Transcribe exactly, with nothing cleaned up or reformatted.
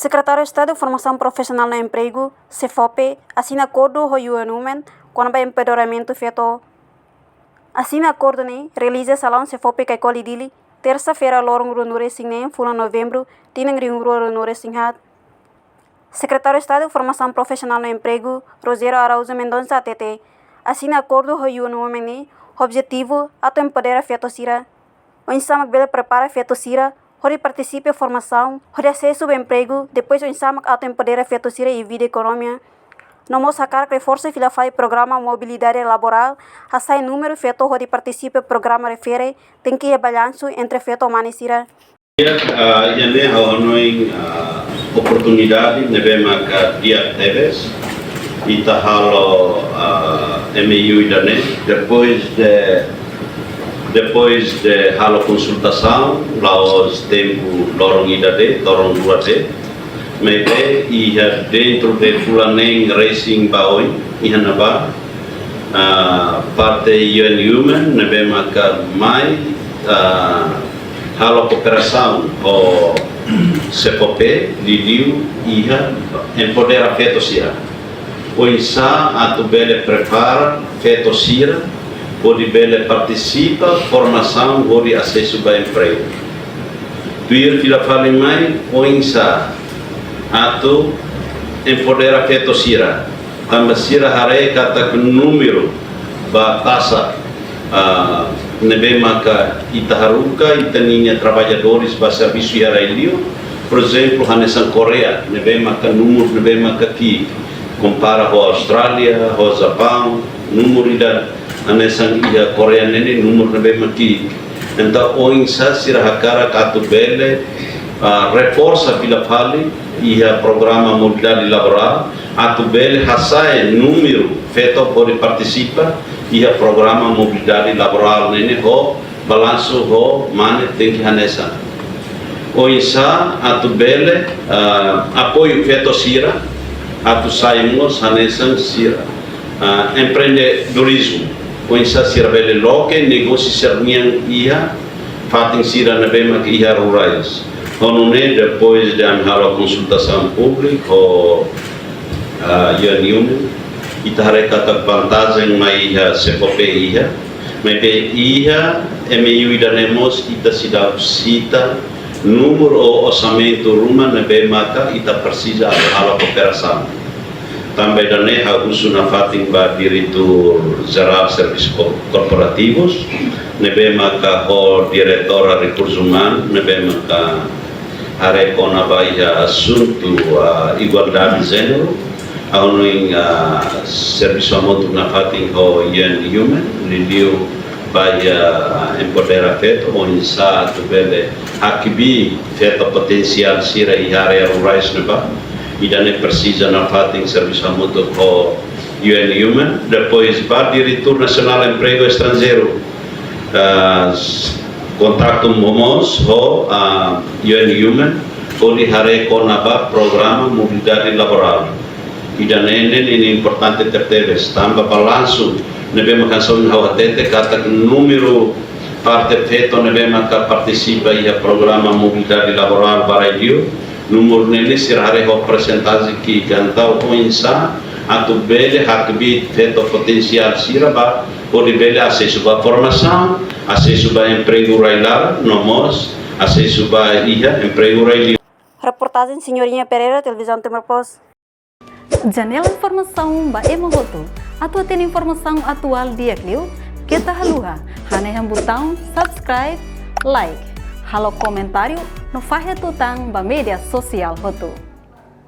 Sekretáriu Estadu Formasaun Profisionál no Empregu, SEFOPE, asina akordu ho U N Women kona-ba empoderamentu feto. Asina akordu ne'e realiza salaun SEFOPE Caicoli Dili, tersa-feira, loron ruanulu-resin-neen fulan Novembru, tinan rihun rua ruanulu-resin-haat. Sekretáriu Estadu Formasaun Profisionál no Empregu, Rogério Araújo Mendonça, hatete, asina akordu ho U N Women ne'e ho objetivu atu empodera feto sira. Oinsá mak bele prepara feto sira hodi partisipa formasaun, hodi asesu ba empregu, depois oinsá mak atu empodera feto sira iha vida ekonomia. No mós hakarak reforsa fila fali programa mobilidade laborál, hasa'e númeru feto hodi partisipa programa refere, tenke iha balansu entre feto mane sira. Ah, iha ne'e ha'u hanoin, ah, oportunidade ne'ebé maka di'ak tebes ita halo, ah, M O U ida-ne'e, depois de, depois de halo konsultasaun, la'ós tempu loron ida de'it, loron rua de'it, maibé iha dentru de fulan neen resin ba oin, iha ne'ebá, ah, parte U N Women ne'ebé maka mai, ah, halo kooperasaun ho SEFOPE, liuliu iha empodera feto sira. Oinsá atu bele prepara feto sira hodi bele partisipa formasaun hodi asesu ba empregu. Tuir fila fali mai, oinsá atu empodera feto sira. Tanba sira haree katak númeru ba taxa, ah, ne'ebé maka ita haruka, ita-nia traballadores ba servisu iha rai-li'ur. Por ezemplu, hanesan Koreia, ne'ebé maka númeru ne'ebé maka ki'ik. Kompara ho Austrália, ho Japaun, númeru ida hanesan iha Koreia ne'e ne'e númeru ne'ebé maka ki'ik. Entaun, oinsá sira hakarak atu bele, ah, reforsa fila fali iha programa mobilidade laborál, atu bele hasa'e númeru feto hodi partisipa iha programa mobilidade laborál ne'e ne'e ho balansu ho mane tenke hanesan. Oinsá atu bele, ah, apoiu feto sira, atu sai mós hanesan sira, ah, empreendedorizmu. Oinsá sira bele loke negósiu sira-nian iha fatin sira ne'ebé maka iha rurais. Ho nune'e, depois de ami halo konsultasaun públika ho, ah, U N Women, ita haree katak vantajen mai iha SEFOPE iha, maibé iha M O U ida-ne'e mós ita seidauk sita númeru ou orsamentu ruma ne'ebé maka ita presiza atu halo kooperasaun. Tanba ida-ne'e ha'u husu nafatin ba Diretór Jerál Servisu Ko-, Korporativus, ne'ebé maka ho Diretora Rekursu Umanu, ne'ebé maka haree kona-ba iha asuntu, ah, igualdade jéneru, ha'u hanoin, ah, servisu hamutuk nafatin ho U N Women, liuliu ba iha, ah, empodera feto, oinsá atu bele hakbiit feto potensiál sira iha área rurais ne'ebá. Ida-ne'e presiza nafatin servisu hamutuk ho U N Women, depois ba Diretór Nasionál Empregu Estranjeiru, ah, s-, kontaktu mós ho, ah, U N Women, hodi haree kona-ba programa mobilidade laborál. Ida-ne'e ne'e, ne'e importante tebetebes, tanba balansu ne'ebé maka hanesan ohin ha'u hatete katak númeru parte feto ne'ebé maka partisipa iha programa mobilidade laborál ba rai-li'ur, númeru ne'e ne'e sira haree ho persentajen ki'ik. Entaun oinsá atu bele hakbiit feto potensiál sira ba hodi bele asesu ba formasaun, asesu ba empregu rai-laran, no mós asesu ba iha empregu rai-li'ur. Reportajen Senhorinha Pereira, Televizaun Timor Post. Janela informasaun ba ema hotu. Atu hatene informasaun atuál di'ak liu, keta haluha hanehan butaun subscribe, like, halo komentáriu no fahe tutan ba média sosiál hotu.